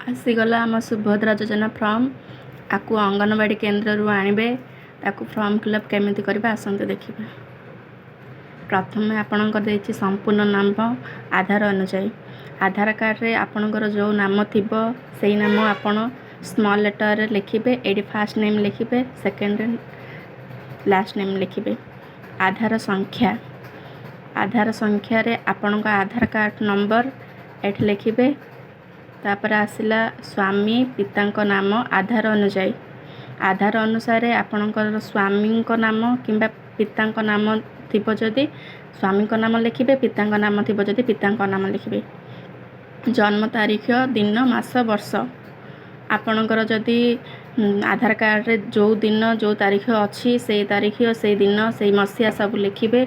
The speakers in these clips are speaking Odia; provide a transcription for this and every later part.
ଆସିଗଲା ଆମ ସୁଭଦ୍ରା ଯୋଜନା ଫର୍ମ। ଆକୁ ଅଙ୍ଗନବାଡ଼ି କେନ୍ଦ୍ରରୁ ଆଣିବେ। ତାକୁ ଫର୍ମ ଫିଲ୍ଅପ୍ କେମିତି କରିବେ, ଆସନ୍ତୁ ଦେଖିବା। ପ୍ରଥମେ ଆପଣଙ୍କର ଦେଇଛି ସମ୍ପୂର୍ଣ୍ଣ ନାମ ଆଧାର ଅନୁଯାୟୀ। ଆଧାର କାର୍ଡ଼ରେ ଆପଣଙ୍କର ଯେଉଁ ନାମ ଥିବ, ସେଇ ନାମ ଆପଣ ସ୍ମଲ୍ ଲେଟର୍ରେ ଲେଖିବେ। ଏଇଠି ଫାର୍ଷ୍ଟ ନେମ୍ ଲେଖିବେ, ସେକେଣ୍ଡରେ ଲାଷ୍ଟ ନେମ୍ ଲେଖିବେ। ଆଧାର ସଂଖ୍ୟା, ଆଧାର ସଂଖ୍ୟାରେ ଆପଣଙ୍କ ଆଧାର କାର୍ଡ଼ ନମ୍ବର ଏଠି ଲେଖିବେ। ତାପରେ ଆସିଲା ସ୍ୱାମୀ ପିତାଙ୍କ ନାମ ଆଧାର ଅନୁଯାୟୀ। ଆଧାର ଅନୁସାରେ ଆପଣଙ୍କର ସ୍ୱାମୀଙ୍କ ନାମ କିମ୍ବା ପିତାଙ୍କ ନାମ ଥିବ ଯଦି ସ୍ୱାମୀଙ୍କ ନାମ ଲେଖିବେ, ପିତାଙ୍କ ନାମ ଥିବ ଯଦି ପିତାଙ୍କ ନାମ ଲେଖିବେ। ଜନ୍ମ ତାରିଖ, ଦିନ, ମାସ, ବର୍ଷ। ଆପଣଙ୍କର ଯଦି ଆଧାର କାର୍ଡ଼ରେ ଯେଉଁ ଦିନ ଯେଉଁ ତାରିଖ ଅଛି, ସେଇ ତାରିଖ, ସେଇ ଦିନ, ସେଇ ମସିହା ସବୁ ଲେଖିବେ।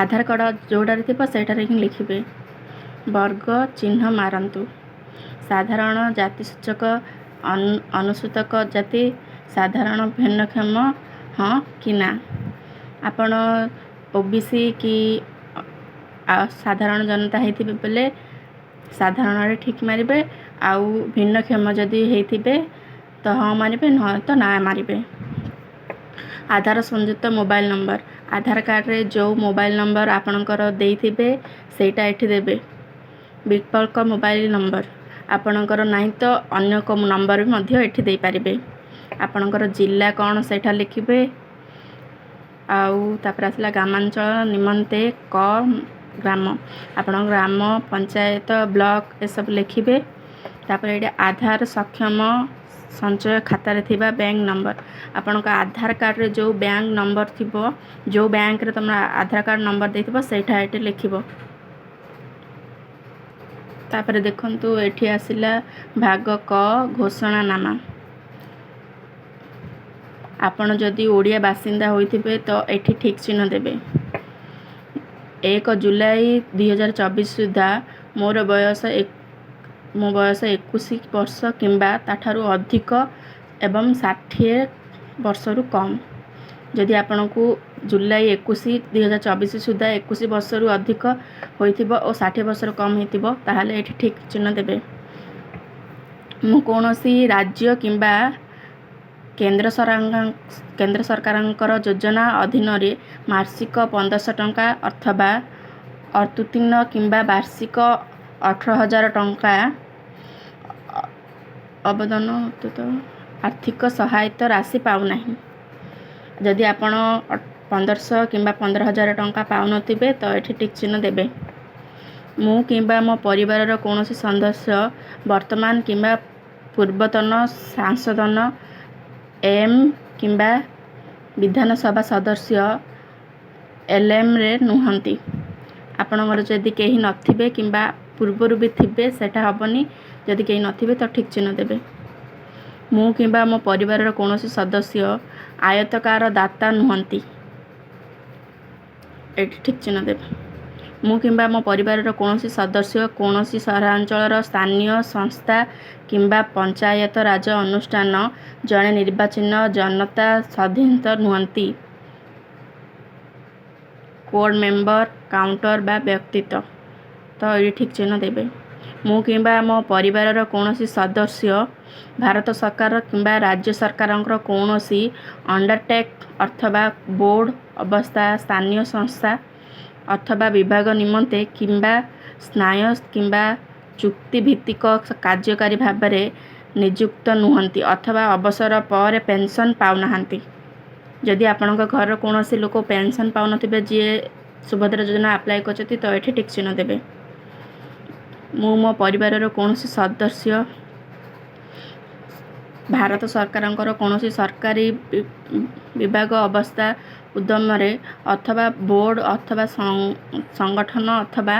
ଆଧାର କାର୍ଡ଼ ଯେଉଁଟାରେ ଥିବ, ସେଇଟାରେ ହିଁ ଲେଖିବେ। ବର୍ଗ ଚିହ୍ନ ମାରନ୍ତୁ। ସାଧାରଣ, ଜାତିସୂଚକ, ଅନୁସୂଚକ ଜାତି, ସାଧାରଣ, ଭିନ୍ନକ୍ଷମ ହଁ କି ନା। ଆପଣ ଓବିସି କି ସାଧାରଣ ଜନତା ହେଇଥିବେ ବୋଲେ ସାଧାରଣରେ ଠିକ୍ ମାରିବେ, ଆଉ ଭିନ୍ନକ୍ଷମ ଯଦି ହେଇଥିବେ ତ ହଁ ମାରିବେ, ନହେଲେ ତ ନା ମାରିବେ। ଆଧାର ସଂଯୁକ୍ତ ମୋବାଇଲ ନମ୍ବର, ଆଧାର କାର୍ଡ଼ରେ ଯେଉଁ ମୋବାଇଲ ନମ୍ବର ଆପଣଙ୍କର ଦେଇଥିବେ, ସେଇଟା ଏଠି ଦେବେ। ବିକଳ୍ପ ମୋବାଇଲ ନମ୍ବର ଆପଣଙ୍କର ନାହିଁ ତ ଅନ୍ୟ କେଉଁ ନମ୍ବର ବି ମଧ୍ୟ ଏଠି ଦେଇପାରିବେ। ଆପଣଙ୍କର ଜିଲ୍ଲା କ'ଣ, ସେଇଟା ଲେଖିବେ। ଆଉ ତାପରେ ଆସିଲା ଗ୍ରାମାଞ୍ଚଳ ନିମନ୍ତେ କ ଗ୍ରାମ। ଆପଣଙ୍କ ଗ୍ରାମ ପଞ୍ଚାୟତ, ବ୍ଲକ ଏସବୁ ଲେଖିବେ। ତାପରେ ଏଇଠି ଆଧାର ସକ୍ଷମ ସଞ୍ଚୟ ଖାତାରେ ଥିବା ବ୍ୟାଙ୍କ ନମ୍ବର। ଆପଣଙ୍କ ଆଧାର କାର୍ଡ଼ରେ ଯେଉଁ ବ୍ୟାଙ୍କ ନମ୍ବର ଥିବ, ଯେଉଁ ବ୍ୟାଙ୍କରେ ତୁମର ଆଧାର କାର୍ଡ଼ ନମ୍ବର ଦେଇଥିବ, ସେଇଟା ଏଠି ଲେଖିବ। ତାପରେ ଦେଖନ୍ତୁ, ଏଠି ଆସିଲା ଭାଗ କ, ଘୋଷଣାନାମା। ଆପଣ ଯଦି ଓଡ଼ିଆ ବାସିନ୍ଦା ହୋଇଥିବେ ତ ଏଠି ଠିକ୍ ଚିହ୍ନ ଦେବେ। 1 ଜୁଲାଇ 2024 ସୁଦ୍ଧା ମୋ ବୟସ 21 ବର୍ଷ କିମ୍ବା ତା'ଠାରୁ ଅଧିକ ଏବଂ 60 ବର୍ଷରୁ କମ୍। ଯଦି ଆପଣଙ୍କୁ ଜୁଲାଇ 21, 2024 ସୁଦ୍ଧା 21 ବର୍ଷରୁ ଅଧିକ ହୋଇଥିବ ଓ 60 ବର୍ଷରୁ କମ୍ ହେଇଥିବ, ତାହେଲେ ଏଠି ଠିକ୍ ଚିହ୍ନ ଦେବେ। ମୁଁ କୌଣସି ରାଜ୍ୟ କିମ୍ବା କେନ୍ଦ୍ର ସରକାରଙ୍କର ଯୋଜନା ଅଧୀନରେ ମାସିକ 1500 ଟଙ୍କା ଅଥବା ଅତ୍ୟୁତ୍ତୀର୍ଣ୍ଣ କିମ୍ବା ବାର୍ଷିକ 18,000 ଟଙ୍କା ଅବଦାନ ଆର୍ଥିକ ସହାୟତା ରାଶି ପାଉନାହିଁ। ଯଦି ଆପଣ 1500 କିମ୍ବା 15,000 ଟଙ୍କା ପାଉନଥିବେ ତ ଏଠି ଟିକ୍ ଚିହ୍ନ ଦେବେ। ମୁଁ କିମ୍ବା ମୋ ପରିବାରର କୌଣସି ସଦସ୍ୟ ବର୍ତ୍ତମାନ କିମ୍ବା ପୂର୍ବତନ ସାଂସଦ, ଏମ୍ କିମ୍ବା ବିଧାନସଭା ସଦସ୍ୟ, ଏଲ୍ଏମ୍ରେ ନୁହନ୍ତି। ଆପଣଙ୍କର ଯଦି କେହି ନଥିବେ କିମ୍ବା ପୂର୍ବରୁ ବି ଥିବେ, ସେଇଟା ହେବନି। ଯଦି କେହି ନଥିବେ ତ ଠିକ୍ ଚିହ୍ନ ଦେବେ। ମୁଁ କିମ୍ବା ମୋ ପରିବାରର କୌଣସି ସଦସ୍ୟ ଆୟକର ଦାତା ନୁହନ୍ତି। ଏଠି ଠିକ୍ ଚିହ୍ନ ଦେବେ। ମୁଁ କିମ୍ବା ମୋ ପରିବାରର କୌଣସି ସଦସ୍ୟ କୌଣସି ସହରାଞ୍ଚଳର ସ୍ଥାନୀୟ ସଂସ୍ଥା କିମ୍ବା ପଞ୍ଚାୟତ ରାଜ ଅନୁଷ୍ଠାନ ଜଣେ ନିର୍ବାଚିତ ଜନତା ସଦସ୍ୟ ନୁହନ୍ତି, ବୋର୍ଡ଼ ମେମ୍ବର, କାଉନସିଲର ବା ବ୍ୟକ୍ତିତ୍ୱ, ତ ଏଇଠି ଠିକ୍ ଚିହ୍ନ ଦେବେ। ମୁଁ କିମ୍ବା ମୋ ପରିବାରର କୌଣସି ସଦସ୍ୟ ଭାରତ ସରକାର କିମ୍ବା ରାଜ୍ୟ ସରକାରଙ୍କର କୌଣସି ଅଣ୍ଡରଟେକ୍ ଅଥବା ବୋର୍ଡ଼ ଅବସ୍ଥା, ସ୍ଥାନୀୟ ସଂସ୍ଥା ଅଥବା ବିଭାଗ ନିମନ୍ତେ କିମ୍ବା ସ୍ଥାୟୀ କିମ୍ବା ଚୁକ୍ତିଭିତ୍ତିକ କାର୍ଯ୍ୟକାରୀ ଭାବରେ ନିଯୁକ୍ତ ନୁହନ୍ତି ଅଥବା ଅବସର ପରେ ପେନ୍ସନ୍ ପାଉନାହାନ୍ତି। ଯଦି ଆପଣଙ୍କ ଘରର କୌଣସି ଲୋକ ପେନ୍ସନ୍ ପାଉନଥିବେ, ଯିଏ ସୁଭଦ୍ରା ଯୋଜନା ଆପ୍ଲାଏ କରିଛନ୍ତି, ତ ଏଠି ଟିକ୍ ଚିହ୍ନ ଦେବେ। ମୁଁ ମୋ ପରିବାରର କୌଣସି ସଦସ୍ୟ ଭାରତ ସରକାରଙ୍କର କୌଣସି ସରକାରୀ ବିଭାଗ ଅବସ୍ଥା ଉଦ୍ୟମରେ ଅଥବା ବୋର୍ଡ଼ ଅଥବା ସଂଗଠନ ଅଥବା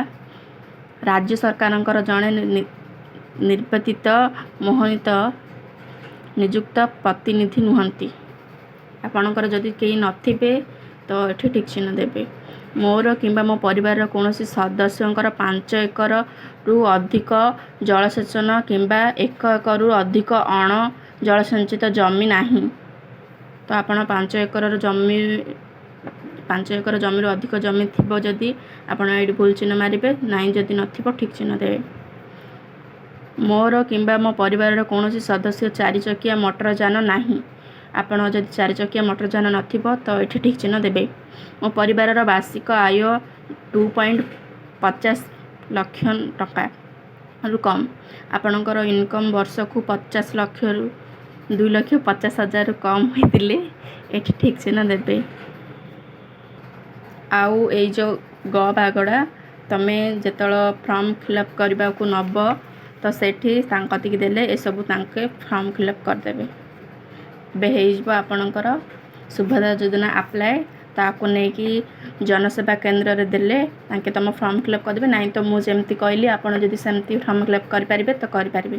ରାଜ୍ୟ ସରକାରଙ୍କର ଜଣେ ନିର୍ବାଚିତ ମନୋନୀତ ନିଯୁକ୍ତ ପ୍ରତିନିଧି ନୁହନ୍ତି। ଆପଣଙ୍କର ଯଦି କେହି ନଥିବେ ତ ଏଠି ଟିକ୍ ଚିହ୍ନ ଦେବେ। ମୋର କିମ୍ବା ମୋ ପରିବାରର କୌଣସି ସଦସ୍ୟଙ୍କର 5 ଏକରରୁ ଅଧିକ ଜଳସେଚନ କିମ୍ବା 1 ଏକରରୁ ଅଧିକ ଅଣ ଜଳସେଚିତ ଜମି ନାହିଁ। ତ ଆପଣ 5 ଏକରର ଜମି, 5 ଏକର ଜମିରୁ ଅଧିକ ଜମି ଥିବ ଯଦି, ଆପଣ ଏଇଠି ଭୁଲ ଚିହ୍ନ ମାରିବେ। ନାହିଁ, ଯଦି ନଥିବ ଠିକ୍ ଚିହ୍ନ ଦେବେ। ମୋର କିମ୍ବା ମୋ ପରିବାରର କୌଣସି ସଦସ୍ୟ ଚାରିଚକିଆ ମଟର ଯାନ ନାହିଁ। ଆପଣ ଯଦି ଚାରିଚକିଆ ମଟର ଯାନ ନଥିବ, ତ ଏଠି ଟିକ୍ ଚିହ୍ନ ଦେବେ। ମୋ ପରିବାରର ବାର୍ଷିକ ଆୟ 2.50 ଲକ୍ଷ ଟଙ୍କାରୁ କମ୍। ଆପଣଙ୍କର ଇନକମ୍ ବର୍ଷକୁ 50 ଲକ୍ଷରୁ 2,50,000ରୁ କମ୍ ହୋଇଥିଲେ ଏଠି ଟିକ୍ ଚିହ୍ନ ଦେବେ। ଆଉ ଏଇ ଯେଉଁ ଗ ଭାଗଟା, ତୁମେ ଯେତେବେଳେ ଫର୍ମ ଫିଲ୍ଅପ୍ କରିବାକୁ ନେବ, ତ ସେଠି ତାଙ୍କ କତିକି ଦେଲେ ଏସବୁ ତାଙ୍କେ ଫର୍ମ ଫିଲ୍ଅପ୍ କରିଦେବେ। ଏବେ ହେଇଯିବ ଆପଣଙ୍କର ସୁଭଦ୍ରା ଯୋଜନା ଆପ୍ଲାଏ। ତାକୁ ନେଇକି ଜନସେବା କେନ୍ଦ୍ରରେ ଦେଲେ ତାଙ୍କେ ତୁମ ଫର୍ମ ଫିଲ୍ଅପ୍ କରିଦେବେ। ନାହିଁ ତ ମୁଁ ଯେମିତି କହିଲି, ଆପଣ ଯଦି ସେମିତି ଫର୍ମ ଫିଲ୍ଅପ୍ କରିପାରିବେ ତ କରିପାରିବେ।